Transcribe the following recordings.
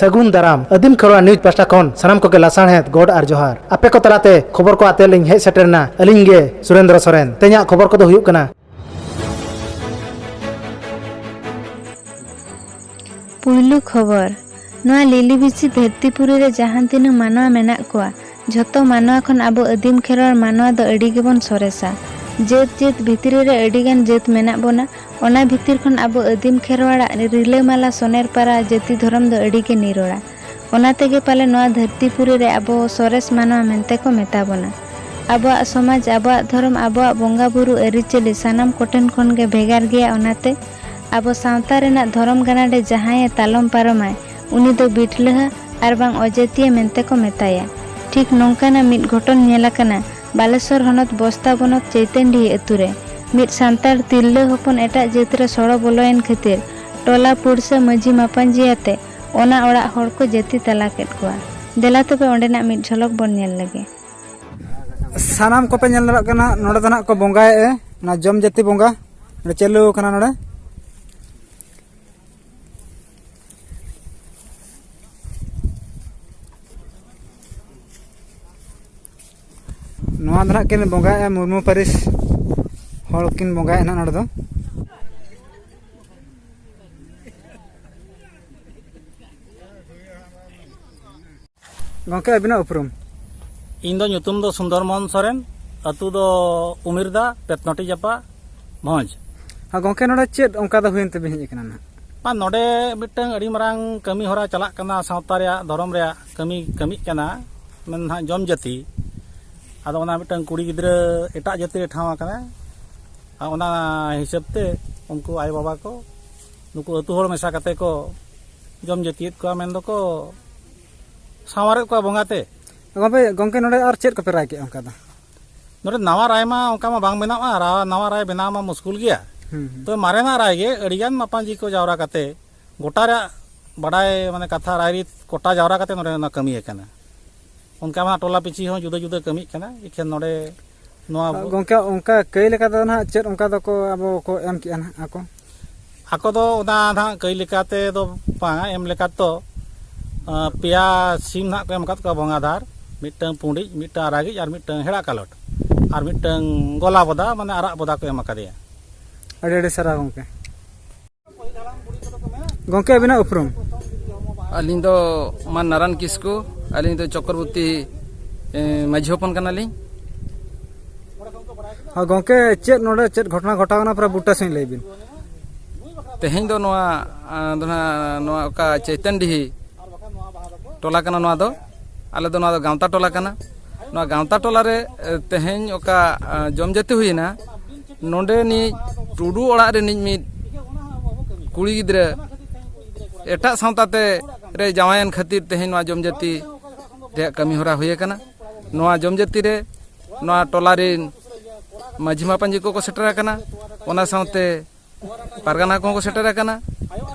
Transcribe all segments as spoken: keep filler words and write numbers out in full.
ᱥᱟᱹᱜᱩᱱ ᱫᱟᱨᱟᱢ᱾ ᱟᱹᱫᱤᱢ ᱠᱷᱮᱨᱣᱟᱲ ᱱᱤᱭᱩᱡᱽ ᱯᱟᱦᱴᱟ ᱠᱷᱚᱱ ᱥᱟᱱᱟᱢ ᱠᱚᱜᱮ ᱞᱟᱥᱟᱲᱦᱮᱫ ᱜᱚᱰ ᱟᱨ ᱡᱚᱦᱟᱨ᱾ ᱟᱯᱮ ᱠᱚ ᱛᱟᱞᱟᱛᱮ ᱠᱷᱚᱵᱚᱨ ᱠᱚ ᱟᱛᱮ ᱞᱤᱧ ᱦᱮᱡ ᱥᱮᱴᱮᱨ ᱮᱱᱟ ᱟᱹᱞᱤᱧ ᱜᱮ ᱥᱩᱨᱮᱱᱫᱨᱚ ᱥᱚᱨᱮᱱ᱾ ᱛᱮᱦᱮᱧᱟᱜ ᱠᱷᱚᱵᱚᱨ ᱠᱚᱫᱚ ᱦᱩᱭᱩᱜ ᱠᱟᱱᱟ᱾ ᱯᱩᱭᱞᱩ ᱠᱷᱚᱵᱚᱨ, ᱱᱚᱣᱟ ᱞᱤᱞᱤᱵᱤᱪᱤ ᱫᱷᱟᱹᱨᱛᱤᱯᱩᱨᱤ ᱨᱮ ᱡᱟᱦᱟᱸ ᱛᱤᱱᱟᱹᱜ ᱢᱟᱱᱣᱟ ᱢᱮᱱᱟᱜ ᱠᱚᱣᱟ, ᱡᱷᱚᱛᱚ ᱢᱟᱱᱣᱟ ᱠᱷᱚᱱ ᱟᱵᱚ ᱟᱹᱫᱤᱢ ᱠᱷᱮᱨᱣᱟᱲ ᱢᱟᱱᱣᱟ ᱫᱚ ᱟᱹᱰᱤ ᱜᱮᱵᱚᱱ ᱥᱚᱨᱮᱥᱟ᱾ ᱡᱟᱹᱛ ᱡᱟᱹᱛ ᱵᱷᱤᱛᱨᱤ ᱨᱮ ᱟᱹᱰᱤ ᱜᱟᱱ ᱡᱟᱹᱛ ᱢᱮᱱᱟᱜ ᱵᱚᱱᱟ, ᱚᱱᱟ ᱵᱷᱤᱛᱤᱨ ᱠᱷᱚᱱ ᱟᱵᱚ ᱟᱹᱫᱤᱢ ᱠᱷᱮᱨᱣᱟᱲᱟᱜ ᱨᱤᱞᱟᱹᱢᱟᱞᱟ ᱥᱚᱱᱮᱨᱯᱟᱨᱟ ᱡᱟᱹᱛᱤ ᱫᱷᱚᱨᱚᱢ ᱫᱚ ᱟᱹᱰᱤ ᱜᱮ ᱱᱤᱨᱚᱲᱟ᱾ ᱚᱱᱟ ᱛᱮᱜᱮ ᱯᱟᱞᱮ ᱱᱚᱣᱟ ᱫᱷᱟᱹᱨᱛᱤ ᱯᱩᱨᱤ ᱨᱮ ᱟᱵᱚ ᱥᱚᱨᱮᱥ ᱢᱟᱱᱣᱟ ᱢᱮᱱᱛᱮ ᱠᱚ ᱢᱮᱛᱟ ᱵᱚᱱᱟ᱾ ᱟᱵᱚᱣᱟᱜ ᱥᱚᱢᱟᱡᱽ, ᱟᱵᱚᱣᱟᱜ ᱫᱷᱚᱨᱚᱢ, ᱟᱵᱚᱣᱟᱜ ᱵᱚᱸᱜᱟ ᱵᱩᱨᱩ ᱟᱹᱨᱤᱪᱟᱹᱞᱤ ᱥᱟᱱᱟᱢ ᱠᱚᱴᱷᱮᱱ ᱠᱷᱚᱱ ᱜᱮ ᱵᱷᱮᱜᱟᱨ ᱜᱮᱭᱟ᱾ ᱚᱱᱟᱛᱮ ᱟᱵᱚ ᱥᱟᱶᱛᱟ ᱨᱮᱱᱟᱜ ᱫᱷᱚᱨᱚᱢ ᱜᱟᱱᱟᱰᱮ ᱡᱟᱦᱟᱸᱭᱮ ᱛᱟᱞᱚᱢ ᱯᱟᱨᱚᱢᱟᱭ, ᱩᱱᱤ ᱫᱚ ᱵᱤᱴᱞᱟᱹᱦᱟ ᱟᱨ ᱵᱟᱝ ᱚᱡᱟᱹᱛᱤᱭᱟᱹ ᱢᱮᱱᱛᱮ ᱠᱚ ᱢᱮᱛᱟᱭᱟ᱾ ᱴᱷᱤᱠ ᱱᱚᱝᱠᱟᱱᱟᱜ ᱢᱤᱫ ᱜᱷᱚᱴᱚᱱ ᱧᱮᱞ ᱟᱠᱟᱱᱟ ᱵᱟᱞᱮᱥᱚᱨ ᱦᱚᱱᱚᱛ ᱵᱚᱥᱛᱟ ᱵᱚᱱᱚᱛ ᱪᱳᱭᱛᱚᱱᱰᱤᱦᱤ ᱟᱹᱛᱩ ᱨᱮ᱾ ᱢᱤᱫ ᱥᱟᱱᱛᱟᱲ ᱛᱤᱨᱞᱟᱹ ᱦᱚᱯᱚᱱ ᱮᱴᱟᱜ ᱡᱟᱹᱛ ᱨᱮ ᱥᱚᱲᱚ ᱵᱚᱞᱚᱭᱮᱱ ᱠᱷᱟᱹᱛᱤᱨ ᱴᱚᱞᱟ ᱯᱩᱲᱥᱟᱹ ᱢᱟᱹᱡᱷᱤ ᱢᱟᱯᱟᱧᱡᱤ ᱟᱛᱮ ᱚᱱᱟ ᱚᱲᱟᱜ ᱦᱚᱲ ᱠᱚ ᱡᱟᱹᱛᱤ ᱛᱟᱞᱟ ᱠᱮᱫ ᱠᱚᱣᱟ᱾ ᱫᱮᱞᱟ ᱛᱚᱵᱮ ᱚᱸᱰᱮᱱᱟᱜ ᱢᱤᱫ ᱡᱷᱚᱞᱚᱠ ᱵᱚᱱ ᱧᱮᱞ ᱞᱮᱜᱮ᱾ ᱥᱟᱱᱟᱢ ᱠᱚᱯᱮ ᱧᱮᱞ ᱫᱟᱲᱮᱭᱟᱜ ᱠᱟᱱᱟ, ᱱᱚᱰᱮ ᱫᱚ ᱱᱟᱦᱟᱜ ᱠᱚ ᱵᱚᱸᱜᱟᱭᱮᱫᱼᱟ, ᱚᱱᱟ ᱡᱚᱢ ᱡᱟᱹᱛᱤ ᱵᱚᱸᱜᱟ ᱱᱚᱰᱮ ᱪᱟᱹᱞᱩ ᱟᱠᱟᱱᱟ᱾ ᱱᱚᱰᱮ ᱱᱚᱣᱟ ᱫᱚ ᱱᱟᱦᱟᱜ ᱠᱤᱱ ᱵᱚᱸᱜᱟᱭᱮᱫᱼᱟ, ᱢᱩᱨᱢᱩ ᱯᱟᱹᱨᱤᱥ ᱦᱚᱲ ᱠᱤᱱ ᱵᱚᱸᱜᱟᱭᱮᱫᱼᱟ ᱱᱟᱦᱟᱜ ᱱᱚᱰᱮ ᱫᱚ᱾ ᱜᱚᱢᱠᱮ, ᱟᱹᱵᱤᱱᱟᱜ ᱩᱯᱨᱩᱢ? ᱤᱧ ᱫᱚ ᱧᱩᱛᱩᱢ ᱫᱚ ᱥᱩᱱᱫᱚᱨ ᱢᱳᱦᱚᱱ ᱥᱚᱨᱮᱱ, ᱟᱹᱛᱩ ᱫᱚ ᱩᱢᱤᱨᱫᱟ, ᱯᱮᱛᱱᱚᱴᱤ ᱡᱟᱯᱟ, ᱵᱷᱚᱸᱡᱽ᱾ ᱟᱨ ᱜᱚᱢᱠᱮ, ᱱᱚᱰᱮ ᱪᱮᱫ ᱚᱱᱠᱟ ᱫᱚ ᱦᱩᱭᱮᱱ ᱛᱮᱵᱤᱱ ᱦᱮᱡ ᱟᱠᱟᱱᱟ ᱱᱟᱦᱟᱜ? ᱟᱨ ᱱᱚᱰᱮ ᱢᱤᱫᱴᱟᱝ ᱟᱹᱰᱤ ᱢᱟᱨᱟᱝ ᱠᱟᱹᱢᱤ ᱦᱚᱨᱟ ᱪᱟᱞᱟᱜ ᱠᱟᱱᱟ, ᱥᱟᱶᱛᱟ ᱨᱮᱭᱟᱜ, ᱫᱷᱚᱨᱚᱢ ᱨᱮᱭᱟᱜ ᱠᱟᱹᱢᱤ ᱠᱟᱹᱢᱤᱜ ᱠᱟᱱᱟ, ᱢᱮᱱ ᱱᱟᱦᱟᱜ ᱡᱚᱢ ᱡᱟᱹᱛᱤ᱾ ᱟᱫᱚ ᱚᱱᱟ ᱢᱤᱫᱴᱟᱝ ᱠᱩᱲᱤ ᱜᱤᱫᱽᱨᱟᱹ ᱮᱴᱟᱜ ᱡᱟᱹᱛᱤ ᱨᱮ ᱴᱷᱟᱶ ᱟᱠᱟᱱᱟᱭ᱾ ᱟᱨ ᱚᱱᱟ ᱦᱤᱥᱟᱹᱵ ᱛᱮ ᱩᱱᱠᱩ ᱟᱭᱳᱼᱵᱟᱵᱟ ᱠᱚ ᱱᱩᱠᱩ ᱟᱹᱛᱩ ᱦᱚᱲ ᱢᱮᱥᱟ ᱠᱟᱛᱮ ᱠᱚ ᱡᱚᱢ ᱡᱟᱹᱛᱤᱭᱮᱫ ᱠᱚᱣᱟ ᱢᱮᱱ ᱫᱚᱠᱚ ᱥᱟᱶᱟᱨᱮᱫ ᱠᱚᱣᱟ ᱵᱚᱸᱜᱟ ᱛᱮ᱾ ᱜᱚᱢᱠᱮ, ᱜᱚᱢᱠᱮ, ᱱᱚᱰᱮ ᱟᱨ ᱪᱮᱫ ᱠᱚᱯᱮ ᱨᱟᱭ ᱠᱮᱫᱼᱟ ᱚᱱᱠᱟ ᱫᱚ? ᱱᱚᱰᱮ ᱱᱟᱣᱟ ᱨᱟᱭ ᱢᱟ ᱚᱱᱠᱟ ᱢᱟ ᱵᱟᱝ ᱵᱮᱱᱟᱣᱼᱟ, ᱨᱟ-, ᱱᱟᱣᱟ ᱨᱟᱭ ᱵᱮᱱᱟᱣ ᱢᱟ ᱢᱩᱥᱠᱤᱞ ᱜᱮᱭᱟ᱾ ᱦᱩᱸ, ᱦᱩᱸ᱾ ᱛᱚ, ᱢᱟᱨᱮᱱᱟᱜ ᱨᱟᱭ ᱜᱮ ᱟᱹᱰᱤᱜᱟᱱ ᱢᱟᱯᱟᱧᱡᱤ ᱠᱚ ᱡᱟᱣᱨᱟ ᱠᱟᱛᱮ ᱜᱚᱴᱟ ᱨᱮᱭᱟᱜ ᱵᱟᱰᱟᱭ, ᱢᱟᱱᱮ, ᱠᱟᱛᱷᱟ ᱨᱟᱭᱨᱤᱛ ᱠᱚᱴᱟ ᱡᱟᱣᱨᱟ ᱠᱟᱛᱮ ᱱᱚᱰᱮ ᱚᱱᱟ ᱠᱟᱹᱢᱤ ᱟᱠᱟᱱᱟ᱾ ᱚᱱᱠᱟ ᱢᱟ ᱴᱚᱞᱟ ᱯᱤᱪᱷᱤ ᱦᱚᱸ ᱡᱩᱫᱟᱹ ᱡᱩᱫᱟᱹ ᱠᱟᱹᱢᱤᱜ ᱠᱟᱱᱟ, ᱮᱠᱷᱮᱱ ᱱᱚᱰᱮ ᱱᱚᱣᱟ ᱜᱚᱢᱠᱮ, ᱚᱱᱠᱟ ᱠᱟᱹᱭ ᱞᱮᱠᱟ ᱫᱚ ᱱᱟᱦᱟᱜ ᱪᱮᱫ ᱚᱱᱠᱟ ᱫᱚᱠᱚ ᱟᱵᱚ ᱠᱚ ᱮᱢ ᱠᱮᱜᱼᱟ ᱱᱟᱦᱟᱜ ᱟᱠᱚ? ᱟᱠᱚ ᱫᱚ ᱚᱱᱟ ᱱᱟᱦᱟᱜ ᱠᱟᱹᱭ ᱞᱮᱠᱟᱛᱮ ᱫᱚ ᱵᱟᱝᱟ, ᱮᱢ ᱞᱮᱠᱟ ᱛᱚ ᱯᱮᱭᱟ ᱥᱤᱢ ᱱᱟᱦᱟᱜ ᱠᱚ ᱮᱢ ᱟᱠᱟᱫ ᱠᱚᱣᱟ ᱵᱚᱸᱜᱟ ᱫᱷᱟᱨ, ᱢᱤᱫᱴᱟᱝ ᱯᱩᱸᱰᱤᱡ, ᱢᱤᱫᱴᱟᱝ ᱟᱨᱟᱜᱤᱡ ᱟᱨ ᱢᱤᱫᱴᱟᱝ ᱦᱮᱲᱟᱜ ᱠᱟᱞᱚᱴ, ᱟᱨ ᱢᱤᱫᱴᱟᱝ ᱜᱚᱞᱟ ᱵᱚᱫᱟ, ᱢᱟᱱᱮ ᱟᱨᱟᱜ ᱵᱚᱫᱟ ᱠᱚ ᱮᱢ ᱟᱠᱟᱫᱮᱭᱟ᱾ ᱟᱹᱰᱤ ᱟᱹᱰᱤ ᱥᱟᱨᱦᱟᱣ ᱜᱚᱢᱠᱮ᱾ ᱜᱚᱢᱠᱮ, ᱟᱹᱵᱤᱱᱟᱜ ᱩᱯᱨᱩᱢ? ᱟᱹᱞᱤᱧ ᱫᱚ ᱢᱟᱱ ᱱᱟᱨᱟᱱ ᱠᱤᱥᱠᱩ, ᱟᱹᱞᱤᱧ ᱫᱚ ᱪᱚᱠᱨᱚᱵᱚᱨᱛᱤ, ᱮ, ᱢᱟᱹᱡᱷᱤ ᱦᱚᱯᱚᱱ ᱠᱟᱱᱟᱞᱤᱧ᱾ ᱦᱚᱸ ᱜᱚᱢᱠᱮ, ᱪᱮᱫ ᱱᱚᱰᱮ ᱪᱮᱫ ᱜᱷᱚᱴᱚᱱᱟ ᱜᱷᱚᱴᱟᱣ ᱠᱟᱱᱟ, ᱯᱩᱨᱟᱹ ᱵᱩᱴᱟᱹ ᱥᱟᱺᱦᱤᱡ ᱞᱟᱹᱭ ᱵᱤᱱ᱾ ᱛᱮᱦᱮᱧ ᱫᱚ ᱱᱚᱣᱟ, ᱟ, ᱫᱚ ᱱᱟᱦᱟᱜ ᱱᱚᱣᱟ ᱚᱠᱟ ᱪᱳᱭᱛᱚᱱᱰᱤᱦᱤ ᱴᱚᱞᱟ ᱠᱟᱱᱟ ᱱᱚᱣᱟ ᱫᱚ᱾ ᱟᱞᱮ ᱫᱚ ᱱᱚᱣᱟ ᱫᱚ ᱜᱟᱶᱛᱟ ᱴᱚᱞᱟ ᱠᱟᱱᱟ᱾ ᱱᱚᱣᱟ ᱜᱟᱶᱛᱟ ᱴᱚᱞᱟ ᱨᱮ, ᱮ, ᱛᱮᱦᱮᱧ ᱚᱠᱟ, ᱟ, ᱡᱚᱢ ᱡᱟᱹᱛᱤ ᱦᱩᱭᱮᱱᱟ, ᱱᱚᱰᱮᱱᱤᱡ ᱴᱩᱰᱩ ᱚᱲᱟᱜ ᱨᱤᱱᱤᱡ ᱢᱤᱫ ᱠᱩᱲᱤ ᱜᱤᱫᱽᱨᱟᱹ ᱮᱴᱟᱜ ᱥᱟᱶᱛᱟ ᱛᱮ ᱨᱮ ᱡᱟᱶᱟᱭᱮᱱ ᱠᱷᱟᱹᱛᱤᱨ ᱛᱮᱦᱮᱧ ᱱᱚᱣᱟ ᱡᱚᱢ ᱡᱟᱹᱛᱤ ᱨᱮᱭᱟᱜ ᱠᱟᱹᱢᱤ ᱦᱚᱨᱟ ᱦᱩᱭ ᱟᱠᱟᱱᱟ᱾ ᱱᱚᱣᱟ ᱡᱚᱢ ᱡᱟᱹᱛᱤ ᱨᱮ ᱱᱚᱣᱟ ᱴᱚᱞᱟ ᱨᱮᱱ ᱢᱟᱹᱡᱷᱤ ᱢᱟᱯᱟᱧᱡᱤ ᱠᱚᱠᱚ ᱥᱮᱴᱮᱨ ᱟᱠᱟᱱᱟ, ᱚᱱᱟ ᱥᱟᱶᱛᱮ ᱯᱟᱨᱜᱟᱱᱟ ᱠᱚᱦᱚᱸ ᱠᱚ ᱥᱮᱴᱮᱨ ᱟᱠᱟᱱᱟ᱾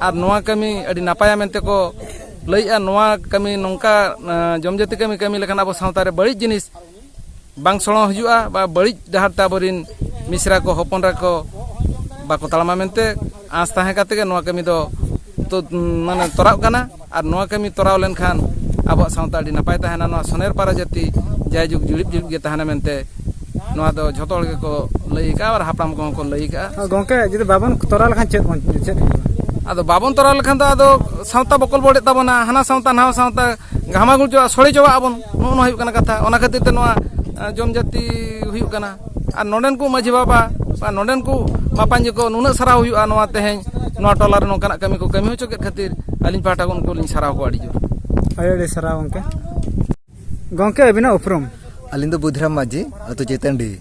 ᱟᱨ ᱱᱚᱣᱟ ᱠᱟᱹᱢᱤ ᱟᱹᱰᱤ ᱱᱟᱯᱟᱭᱟ ᱢᱮᱱᱛᱮ ᱠᱚ ᱞᱟᱹᱭᱮᱜᱼᱟ᱾ ᱱᱚᱣᱟ ᱠᱟᱹᱢᱤ ᱱᱚᱝᱠᱟ, ᱟ, ᱡᱚᱢ ᱡᱟᱹᱛᱤ ᱠᱟᱹᱢᱤ ᱠᱟᱹᱢᱤ ᱞᱮᱠᱷᱟᱱ ᱟᱵᱚ ᱥᱟᱶᱛᱟ ᱨᱮ ᱵᱟᱹᱲᱤᱡ ᱡᱤᱱᱤᱥ ᱵᱟᱝ ᱥᱚᱲᱚ ᱦᱤᱡᱩᱜᱼᱟ, ᱵᱟ ᱵᱟᱹᱲᱤᱡ ᱰᱟᱦᱟᱨ ᱛᱮ ᱟᱵᱚᱨᱮᱱ ᱢᱤᱥᱨᱟ ᱠᱚ, ᱦᱚᱯᱚᱱ ᱮᱨᱟ ᱠᱚ ᱵᱟᱠᱚ ᱛᱟᱲᱟᱢᱟ ᱢᱮᱱᱛᱮ ᱟᱸᱥ ᱛᱟᱦᱮᱸ ᱠᱟᱛᱮ ᱜᱮ ᱱᱚᱣᱟ ᱠᱟᱹᱢᱤ ᱫᱚ ᱛᱚ, ᱢᱟᱱᱮ ᱛᱚᱨᱟᱜ ᱠᱟᱱᱟ᱾ ᱟᱨ ᱱᱚᱣᱟ ᱠᱟᱹᱢᱤ ᱛᱚᱨᱟᱣ ᱞᱮᱱᱠᱷᱟᱱ ᱟᱵᱚᱣᱟᱜ ᱥᱟᱶᱛᱟ ᱟᱹᱰᱤ ᱱᱟᱯᱟᱭ ᱛᱟᱦᱮᱱᱟ᱾ ᱱᱚᱣᱟ ᱥᱚᱱᱮᱨ ᱯᱟᱨᱟ ᱡᱟᱹᱛᱤ ᱡᱟᱭᱡᱩᱜᱽ ᱡᱤᱲᱤᱫ ᱡᱤᱲᱤᱫ ᱜᱮ ᱛᱟᱦᱮᱱᱟ ᱢᱮᱱᱛᱮ ᱱᱚᱣᱟ ᱫᱚ ᱡᱷᱚᱛᱚ ᱦᱚᱲ ᱜᱮᱠᱚ ᱞᱟᱹᱭ ᱟᱠᱟᱫᱼᱟ ᱟᱨ ᱦᱟᱯᱲᱟᱢ ᱠᱚᱦᱚᱸ ᱠᱚ ᱞᱟᱹᱭ ᱟᱠᱟᱫᱼᱟ᱾ ᱦᱚᱸ, ᱜᱚᱢᱠᱮ, ᱡᱩᱫᱤ ᱵᱟᱵᱚᱱ ᱛᱚᱨᱟᱣ ᱞᱮᱠᱷᱟᱱ ᱪᱮᱫ ᱵᱚᱱ, ᱪᱮᱫ ᱦᱩᱭᱩᱜᱼᱟ? ᱟᱫᱚ ᱵᱟᱵᱚᱱ ᱛᱚᱨᱟᱣ ᱞᱮᱠᱷᱟᱱ ᱫᱚ ᱟᱫᱚ ᱥᱟᱶᱛᱟ ᱵᱚᱠᱚᱞ ᱵᱚᱰᱮᱜ ᱛᱟᱵᱚᱱᱟ, ᱦᱟᱱᱟ ᱥᱟᱶᱛᱟ ᱱᱟᱣᱟ ᱥᱟᱶᱛᱟ ᱜᱷᱟᱢᱟᱜᱩᱲ ᱪᱟᱵᱟᱜ, ᱥᱚᱲᱮ ᱪᱟᱵᱟᱜ ᱟᱵᱚᱱ, ᱱᱚᱜᱼᱚ ᱱᱚᱣᱟ ᱦᱩᱭᱩᱜ ᱠᱟᱱᱟ ᱠᱟᱛᱷᱟ᱾ ᱚᱱᱟ ᱠᱷᱟᱹᱛᱤᱨ ᱛᱮ ᱱᱚᱣᱟ, ᱟ, ᱡᱚᱢ ᱡᱟᱹᱛᱤ ᱦᱩᱭᱩᱜ ᱠᱟᱱᱟ᱾ ᱟᱨ ᱱᱚᱰᱮᱱ ᱠᱚ ᱢᱟᱹᱡᱷᱤ ᱵᱟᱵᱟ ᱵᱟ ᱱᱚᱰᱮᱱ ᱠᱚ ᱢᱟᱯᱟᱧᱡᱤ ᱠᱚ ᱱᱩᱱᱟᱹᱜ ᱥᱟᱨᱦᱟᱣ ᱦᱩᱭᱩᱜᱼᱟ, ᱱᱚᱣᱟ ᱛᱮᱦᱮᱧ ᱱᱚᱣᱟ ᱴᱚᱞᱟ ᱨᱮ ᱱᱚᱝᱠᱟᱱᱟᱜ ᱠᱟᱹᱢᱤ ᱠᱚ ᱠᱟᱹᱢᱤ ᱦᱚᱪᱚ ᱠᱮᱫ ᱠᱷᱟᱹᱛᱤᱨ ᱟᱹᱞᱤᱧ ᱯᱟᱦᱴᱟ ᱠᱷᱚᱱ ᱩᱱᱠᱩ ᱞᱤᱧ ᱥᱟᱨᱦᱟᱣ ᱠᱚᱣᱟ ᱟᱹᱰᱤ ᱡᱳᱨ᱾ ᱟᱹᱰᱤ ᱟᱹᱰᱤ ᱥᱟᱨᱦᱟᱣ ᱜᱚᱢᱠᱮ᱾ ᱜᱚᱢᱠᱮ, ᱟᱹᱵᱤᱱᱟᱜ ᱩᱯᱨᱩᱢ? ᱟᱹᱞᱤᱧ ᱫᱚ ᱵᱩᱫᱷᱤᱨᱟᱢ ᱢᱟᱹᱡᱷᱤ, ᱟᱹᱛᱩ ᱪᱮᱛᱟᱱᱰᱤ᱾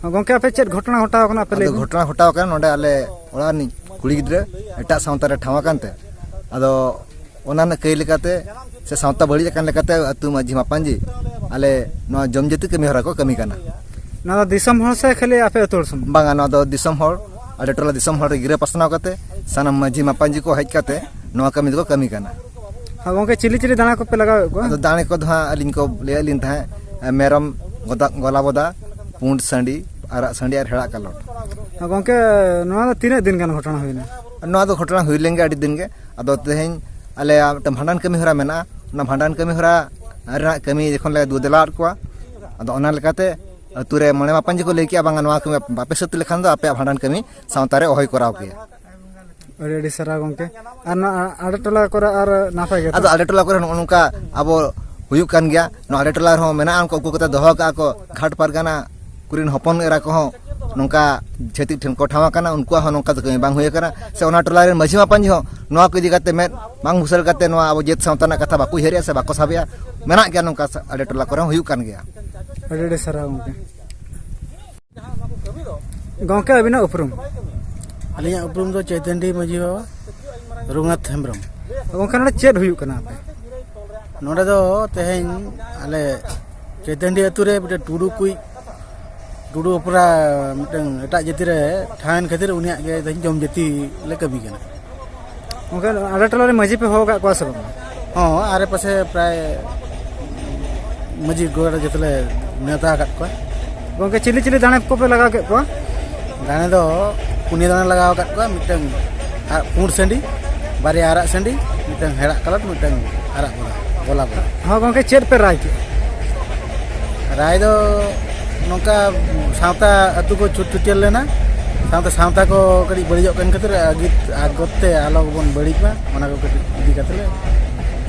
ᱜᱚᱢᱠᱮ, ᱟᱯᱮ ᱪᱮᱫ ᱜᱷᱚᱴᱚᱱᱟ ᱜᱷᱚᱴᱟᱣ ᱠᱟᱱᱟ, ᱟᱯᱮ ᱞᱟᱹᱭ ᱟᱫᱚ ᱵᱤᱱ? ᱜᱷᱚᱴᱚᱱᱟ ᱜᱷᱚᱴᱟᱣ ᱠᱟᱱᱟ ᱱᱚᱰᱮ ᱟᱞᱮ ᱚᱲᱟᱜ ᱨᱤᱱᱤᱡ ᱠᱩᱲᱤ ᱜᱤᱫᱽᱨᱟᱹ ᱮᱴᱟᱜ ᱥᱟᱶᱛᱟ ᱨᱮ ᱴᱷᱟᱶ ᱟᱠᱟᱱ ᱛᱮ, ᱟᱫᱚ ᱚᱱᱟ ᱨᱮᱱᱟᱜ ᱠᱟᱹᱭ ᱞᱮᱠᱟᱛᱮ ᱥᱮ ᱥᱟᱶᱛᱟ ᱵᱟᱹᱲᱤᱡ ᱟᱠᱟᱱ ᱞᱮᱠᱟᱛᱮ ᱟᱹᱛᱩ ᱢᱟᱹᱡᱷᱤ ᱢᱟᱯᱟᱧᱡᱤ ᱟᱞᱮ ᱱᱚᱣᱟ ᱡᱚᱢ ᱡᱟᱹᱛᱤ ᱠᱟᱹᱢᱤ ᱦᱚᱨᱟ ᱠᱚ ᱠᱟᱹᱢᱤ ᱠᱟᱱᱟ᱾ ᱱᱚᱣᱟ ᱫᱚ ᱫᱤᱥᱚᱢ ᱦᱚᱲ ᱥᱮ ᱠᱷᱟᱹᱞᱤ ᱟᱯᱮ ᱟᱹᱛᱩ ᱦᱚᱲ ᱥᱩᱢᱩᱝ? ᱵᱟᱝᱟ, ᱱᱚᱣᱟ ᱫᱚ ᱫᱤᱥᱚᱢ ᱦᱚᱲ, ᱟᱞᱮ ᱴᱚᱞᱟ ᱫᱤᱥᱚᱢ ᱦᱚᱲ ᱨᱮ ᱜᱤᱨᱟᱹ ᱯᱟᱥᱱᱟᱣ ᱠᱟᱛᱮ ᱥᱟᱱᱟᱢ ᱢᱟᱹᱡᱷᱤ ᱢᱟᱯᱟᱧᱡᱤ ᱠᱚ ᱦᱮᱡ ᱠᱟᱛᱮ ᱱᱚᱣᱟ ᱠᱟᱹᱢᱤ ᱫᱚᱠᱚ ᱠᱟᱹᱢᱤ ᱠᱟᱱᱟ᱾ ᱦᱮᱸ ᱜᱚᱢᱠᱮ, ᱪᱤᱞᱤ ᱪᱤᱞᱤ ᱫᱟᱬᱟ ᱠᱚᱯᱮ ᱞᱟᱜᱟᱣᱮᱫ ᱠᱚᱣᱟ? ᱟᱫᱚ ᱫᱟᱲᱮ ᱠᱚᱫᱚ ᱦᱟᱸᱜ ᱟᱹᱞᱤᱧ ᱠᱚ ᱞᱟᱹᱭᱟᱫ ᱞᱤᱧ ᱛᱟᱦᱮᱸᱫ, ᱢᱮᱨᱚᱢ, ᱜᱚᱫᱟ, ᱜᱚᱞᱟ ᱵᱚᱫᱟ, ᱯᱩᱸᱰ ᱥᱟᱺᱰᱤ, ᱟᱨᱟᱜ ᱥᱟᱺᱰᱤ ᱟᱨ ᱦᱮᱲᱟᱜ ᱠᱟᱞᱚᱴ᱾ ᱦᱮᱸ ᱜᱚᱢᱠᱮ, ᱱᱚᱣᱟ ᱫᱚ ᱛᱤᱱᱟᱹᱜ ᱫᱤᱱ ᱜᱟᱱ ᱜᱷᱚᱴᱚᱱᱟ ᱦᱩᱭᱱᱟ? ᱱᱚᱣᱟ ᱫᱚ ᱜᱷᱚᱴᱚᱱᱟ ᱦᱩᱭ ᱞᱮᱱ ᱜᱮ ᱟᱹᱰᱤ ᱫᱤᱱ ᱜᱮ᱾ ᱟᱫᱚ ᱛᱮᱦᱮᱧ ᱟᱞᱮᱭᱟᱜ ᱢᱤᱫᱴᱟᱝ ᱵᱷᱟᱸᱰᱟᱱ ᱠᱟᱹᱢᱤ ᱦᱚᱨᱟ ᱢᱮᱱᱟᱜᱼᱟ᱾ ᱚᱱᱟ ᱵᱷᱟᱸᱰᱟᱱ ᱠᱟᱹᱢᱤ ᱦᱚᱨᱟ ᱨᱮᱱᱟᱜ ᱠᱟᱹᱢᱤ ᱡᱚᱠᱷᱚᱱ ᱞᱮ ᱫᱩ ᱫᱮᱞᱟᱣᱟᱫ ᱠᱚᱣᱟ, ᱟᱫᱚ ᱚᱱᱟ ᱞᱮᱠᱟᱛᱮ ᱟᱹᱛᱩ ᱨᱮ ᱢᱚᱬᱮ ᱢᱟᱯᱟᱧᱡᱤ ᱠᱚ ᱞᱟᱹᱭ ᱠᱮᱜᱼᱟ, "ᱵᱟᱝᱟ, ᱱᱚᱣᱟ ᱠᱟᱹᱢᱤ ᱵᱟᱯᱮ ᱥᱟᱹᱛ ᱞᱮᱠᱷᱟᱱ ᱫᱚ ᱟᱯᱮᱭᱟᱜ ᱵᱷᱟᱸᱰᱟᱱ ᱠᱟᱹᱢᱤ ᱥᱟᱶᱛᱟ ᱨᱮ ᱚᱦᱚᱭ ᱠᱚᱨᱟᱣ ᱠᱮᱭᱟ᱾" ᱟᱹᱰᱤ ᱟᱹᱰᱤ ᱥᱟᱨᱦᱟᱣ ᱜᱚᱢᱠᱮ᱾ ᱟᱨ ᱱᱚᱣᱟ ᱟᱰᱮ ᱴᱚᱞᱟ ᱠᱚᱨᱮ ᱟᱨ ᱱᱟᱯᱟᱭ ᱜᱮ ᱛᱚ? ᱟᱫᱚ ᱟᱞᱮ ᱴᱚᱞᱟ ᱠᱚᱨᱮ ᱱᱚᱜᱼᱚ ᱱᱚᱝᱠᱟ ᱟᱵᱚ ᱦᱩᱭᱩᱜ ᱠᱟᱱ ᱜᱮᱭᱟ᱾ ᱱᱚᱣᱟ ᱟᱞᱮ ᱴᱚᱞᱟ ᱨᱮᱦᱚᱸ ᱢᱮᱱᱟᱜᱼᱟ, ᱩᱱᱠᱩ ᱩᱱᱠᱩ ᱠᱟᱛᱮ ᱫᱚᱦᱚ ᱠᱟᱜᱼᱟ ᱠᱚ᱾ ᱜᱷᱟᱴ ᱯᱟᱨᱜᱟᱱᱟ ᱠᱚᱨᱮᱱ ᱦᱚᱯᱚᱱ ᱮᱨᱟ ᱠᱚᱦᱚᱸ ᱱᱚᱝᱠᱟ ᱪᱷᱟᱹᱛᱤᱠ ᱴᱷᱮᱱ ᱠᱚ ᱴᱷᱟᱶ ᱟᱠᱟᱱᱟ, ᱩᱱᱠᱩᱣᱟᱜ ᱦᱚᱸ ᱱᱚᱝᱠᱟ ᱫᱚ ᱠᱟᱹᱢᱤ ᱵᱟᱝ ᱦᱩᱭ ᱟᱠᱟᱱᱟ᱾ ᱥᱮ ᱚᱱᱟ ᱴᱚᱞᱟ ᱨᱮᱱ ᱢᱟᱹᱡᱷᱤ ᱢᱟᱯᱟᱧᱡᱤ ᱦᱚᱸ ᱱᱚᱣᱟ ᱠᱚ ᱤᱫᱤ ᱠᱟᱛᱮ ᱢᱮᱫ ᱵᱟᱝ ᱵᱩᱥᱟᱹᱲ ᱠᱟᱛᱮ ᱱᱚᱣᱟ ᱟᱵᱚ ᱡᱟᱹᱛ ᱥᱟᱶᱛᱟ ᱨᱮᱱᱟᱜ ᱠᱟᱛᱷᱟ ᱵᱟᱠᱚ ᱩᱭᱦᱟᱹᱨᱮᱜᱼᱟ ᱥᱮ ᱵᱟᱠᱚ ᱥᱟᱵᱮᱜᱼᱟ᱾ ᱢᱮᱱᱟᱜ ᱜᱮᱭᱟ, ᱱᱚᱝᱠᱟ ᱥᱟ-, ᱟᱞᱮ ᱴᱚᱞᱟ ᱠᱚᱨᱮ ᱦᱚᱸ ᱦᱩᱭᱩᱜ ᱠᱟᱱ ᱜᱮᱭᱟ᱾ ᱟᱹᱰᱤ ᱟᱹᱰᱤ ᱥᱟᱨᱦᱟᱣ ᱜᱚᱢᱠᱮ᱾ ᱜᱚᱢᱠᱮ, ᱟᱹᱵᱤᱱᱟᱜ ᱩᱯᱨᱩᱢ? ᱟᱹᱞᱤᱧᱟᱜ ᱩᱯᱨᱩᱢ ᱫᱚ ᱪᱳᱭᱛᱚᱱᱰᱤ ᱢᱟᱹᱡᱷᱤ ᱵᱟᱵᱟ ᱨᱚᱜᱷᱩᱱᱟᱛᱷ ᱦᱮᱢᱵᱨᱚᱢ᱾ ᱜᱚᱢᱠᱮ, ᱱᱚᱰᱮ ᱪᱮᱫ ᱦᱩᱭᱩᱜ ᱠᱟᱱᱟ ᱟᱯᱮ? ᱱᱚᱰᱮ ᱫᱚ ᱛᱮᱦᱮᱧ ᱟᱞᱮ ᱪᱳᱭᱛᱚᱱᱰᱤ ᱟᱹᱛᱩ ᱨᱮ ᱢᱤᱫᱴᱮᱱ ᱴᱩᱰᱩ ᱠᱩᱡ, ᱴᱩᱰᱩ ᱚᱯᱮᱨᱟ ᱢᱤᱫᱴᱮᱱ ᱮᱴᱟᱜ ᱡᱟᱹᱛᱤ ᱨᱮ ᱴᱷᱟᱶ ᱮᱱ ᱠᱷᱟᱹᱛᱤᱨ ᱩᱱᱤᱭᱟᱜ ᱜᱮ ᱛᱮᱦᱮᱧ ᱡᱚᱢ ᱡᱟᱹᱛᱤ ᱞᱮ ᱠᱟᱹᱢᱤ ᱠᱟᱱᱟ᱾ ᱜᱚᱢᱠᱮ, ᱟᱞᱮ ᱴᱚᱞᱟ ᱨᱮ ᱢᱟᱹᱡᱷᱤ ᱯᱮ ᱦᱚᱦᱚ ᱟᱠᱟᱫ ᱠᱚᱣᱟ ᱥᱮ ᱵᱟᱝ? ᱦᱚᱸ, ᱟᱨᱮ ᱯᱟᱥᱮ ᱯᱨᱟᱭ ᱢᱟᱹᱡᱷᱤ ᱜᱚᱲ ᱡᱚᱛᱚ ᱞᱮ ᱱᱮᱣᱛᱟ ᱟᱠᱟᱫ ᱠᱚᱣᱟ᱾ ᱜᱚᱢᱠᱮ, ᱪᱤᱞᱤ ᱪᱤᱞᱤ ᱫᱟᱲᱮ ᱠᱚᱯᱮ ᱞᱟᱜᱟᱣ ᱠᱮᱫ ᱠᱚᱣᱟ? ᱫᱟᱲᱮ ᱫᱚ ᱯᱩᱱᱭᱟᱹ ᱫᱟᱲᱮ ᱞᱟᱜᱟᱣ ᱟᱠᱟᱫ ᱠᱚᱣᱟ, ᱢᱤᱫᱴᱟᱝ ᱟᱨ ᱯᱩᱸᱰ ᱥᱟᱺᱰᱤ, ᱵᱟᱨᱭᱟ ᱟᱨᱟᱜ ᱥᱟᱺᱰᱤ, ᱢᱤᱫᱴᱟᱝ ᱦᱮᱲᱟᱜ ᱠᱟᱞᱚᱴ, ᱢᱤᱫᱴᱟᱝ ᱟᱨᱟᱜ ᱵᱚᱫᱟ, ᱜᱚᱞᱟ ᱵᱚᱫᱟ᱾ ᱦᱚᱸ ᱜᱚᱢᱠᱮ, ᱪᱮᱫ ᱯᱮ ᱨᱟᱭ ᱠᱮᱫᱼᱟ? ᱨᱟᱭ ᱫᱚ ᱱᱚᱝᱠᱟ ᱥᱟᱶᱛᱟ ᱟᱹᱛᱩ ᱠᱚ ᱪᱷᱩᱴ ᱪᱷᱩᱴᱭᱟᱹᱨ ᱞᱮᱱᱟ, ᱥᱟᱶᱛᱮ ᱥᱟᱶᱛᱟ ᱠᱚ ᱠᱟᱹᱴᱤᱡ ᱵᱟᱹᱲᱤᱡᱚᱜ ᱠᱟᱱ ᱠᱷᱟᱹᱛᱤᱨ ᱟᱹᱜᱤᱛ ᱟᱜᱚᱛ ᱛᱮ ᱟᱞᱚ ᱵᱚᱱ ᱵᱟᱹᱲᱤᱡ ᱢᱟ, ᱚᱱᱟ ᱠᱚ ᱠᱟᱹᱴᱤᱡ ᱤᱫᱤ ᱠᱟᱛᱮ ᱞᱮ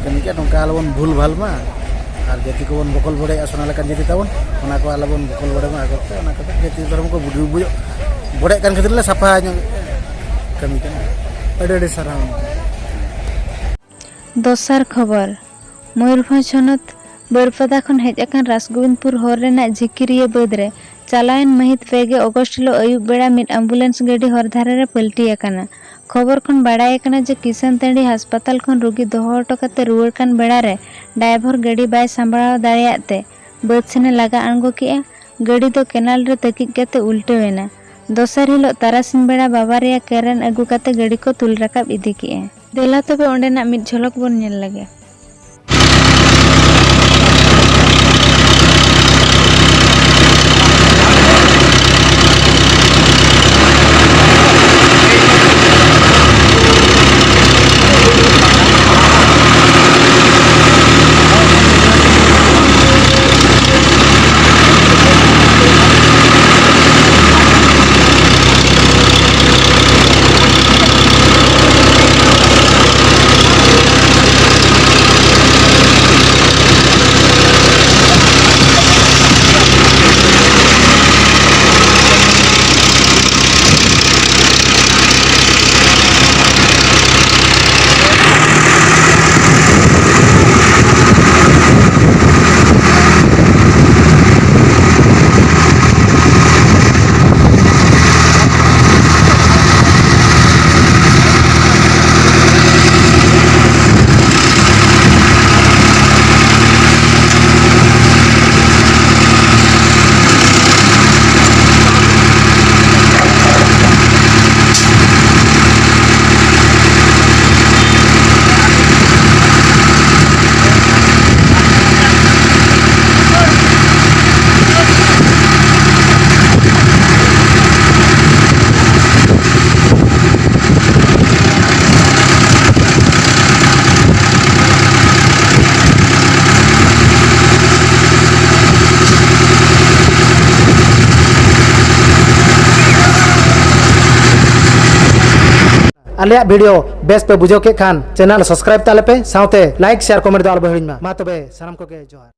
ᱠᱟᱹᱢᱤ ᱠᱮᱫᱼᱟ, ᱱᱚᱝᱠᱟ ᱟᱞᱚ ᱵᱚᱱ ᱵᱷᱩᱞ ᱵᱷᱟᱞ ᱢᱟ᱾ ᱟᱨ ᱡᱟᱹᱛᱤ ᱠᱚᱵᱚᱱ ᱵᱚᱠᱚᱞ ᱵᱚᱰᱮᱜᱼᱟ, ᱥᱚᱱᱟ ᱞᱮᱠᱟᱱ ᱡᱟᱹᱛᱤ ᱛᱟᱵᱚᱱ, ᱚᱱᱟ ᱠᱚ ᱟᱞᱚᱵᱚᱱ ᱵᱚᱠᱚᱞ ᱵᱚᱰᱮ ᱢᱟ᱾ ᱟᱜᱚᱛ ᱛᱮ ᱚᱱᱟ ᱠᱟᱛᱮ ᱡᱟᱹᱛᱤ ᱫᱷᱚᱨᱚᱢ ᱠᱚ ᱵᱩᱰᱩ ᱵᱩᱡᱚᱜ ᱵᱚᱰᱮᱜ ᱠᱟᱱ ᱠᱷᱟᱹᱛᱤᱨ ᱞᱮ ᱥᱟᱯᱷᱟ ᱧᱚᱜ ᱠᱟᱹᱢᱤ ᱠᱟᱱᱟ᱾ ᱟᱹᱰᱤ ᱟᱹᱰᱤ ᱥᱟᱨᱦᱟᱣ᱾ ᱫᱚᱥᱟᱨ ᱠᱷᱚᱵᱚᱨ, ᱢᱚᱭᱩᱨᱵᱷᱚᱸᱡᱽ ᱦᱚᱱᱚᱛ ᱵᱟᱹᱨᱯᱟᱫᱟ ᱠᱷᱚᱱ ᱦᱮᱡ ᱟᱠᱟᱱ ᱨᱟᱥᱜᱳᱵᱤᱱᱫᱯᱩᱨ ᱦᱚᱨ ᱨᱮᱱᱟᱜ ᱡᱷᱤᱠᱤᱨᱤᱭᱟᱹ ᱵᱟᱹᱫᱽ ᱨᱮ ᱪᱟᱞᱟᱣᱮᱱ ᱢᱟᱹᱦᱤᱛ ᱯᱮ ᱜᱮ ᱚᱜᱚᱥᱴ ᱦᱤᱞᱚᱜ ᱟᱹᱭᱩᱵ ᱵᱮᱲᱟ ᱢᱤᱫ ᱟᱢᱵᱩᱞᱮᱱᱥ ᱜᱟᱹᱰᱤ ᱦᱚᱨ ᱫᱷᱟᱨᱮ ᱨᱮ ᱯᱟᱹᱞᱴᱤ ᱟᱠᱟᱱᱟ᱾ ᱠᱷᱚᱵᱚᱨ ᱠᱷᱚᱱ ᱵᱟᱲᱟᱭ ᱟᱠᱟᱱᱟ ᱡᱮ ᱠᱤᱥᱟᱱ ᱴᱟᱺᱰᱤ ᱦᱟᱥᱯᱟᱛᱟᱞ ᱠᱷᱚᱱ ᱨᱩᱜᱤ ᱫᱚᱦᱚ ᱦᱚᱴᱚ ᱠᱟᱛᱮ ᱨᱩᱣᱟᱹᱲ ᱠᱟᱱ ᱵᱮᱲᱟ ᱨᱮ ᱰᱟᱭᱵᱷᱚᱨ ᱜᱟᱹᱰᱤ ᱵᱟᱭ ᱥᱟᱢᱵᱲᱟᱣ ᱫᱟᱲᱮᱭᱟᱜ ᱛᱮ ᱵᱟᱹᱫᱽ ᱥᱮᱱᱮ ᱞᱟᱜᱟ ᱟᱬᱜᱚ ᱠᱮᱜᱼᱟ᱾ ᱜᱟᱹᱰᱤ ᱫᱚ ᱠᱮᱱᱟᱞ ᱨᱮ ᱛᱟᱹᱠᱤᱡ ᱠᱟᱛᱮ ᱩᱞᱴᱟᱹᱣ ᱮᱱᱟ᱾ ᱫᱚᱥᱟᱨ ᱦᱤᱞᱚᱜ ᱛᱟᱨᱟᱥᱤᱧ ᱵᱮᱲᱟ ᱵᱟᱵᱟᱨᱮᱭᱟ ᱠᱮᱨᱮᱱ ᱟᱹᱜᱩ ᱠᱟᱛᱮ ᱜᱟᱹᱰᱤ ᱠᱚ ᱛᱩᱞ ᱨᱟᱠᱟᱵ ᱤᱫᱤ ᱠᱮᱜᱼᱟ᱾ ᱫᱮᱞᱟ ᱛᱚᱵᱮ ᱚᱸᱰᱮᱱᱟᱜ ᱢᱤᱫ ᱡᱷᱚᱞᱚᱠ ᱵᱚᱱ ᱧᱮᱞ ᱞᱮᱜᱮ᱾ ᱟᱞᱮᱭᱟᱜ video ᱵᱮᱥ ᱯᱮ ᱵᱩᱡᱷᱟᱹᱣ ᱠᱮᱫ ᱠᱷᱟᱱ channel subscribe ᱛᱟᱞᱮ ᱯᱮ, ᱥᱟᱶᱛᱮ like, share, comment ᱫᱚ ᱟᱞᱚ ᱯᱮ ᱦᱤᱲᱤᱧ ᱢᱟ᱾ ᱢᱟ ᱛᱚᱵᱮ ᱥᱟᱱᱟᱢ ᱠᱚᱜᱮ ᱡᱚᱦᱟᱨ᱾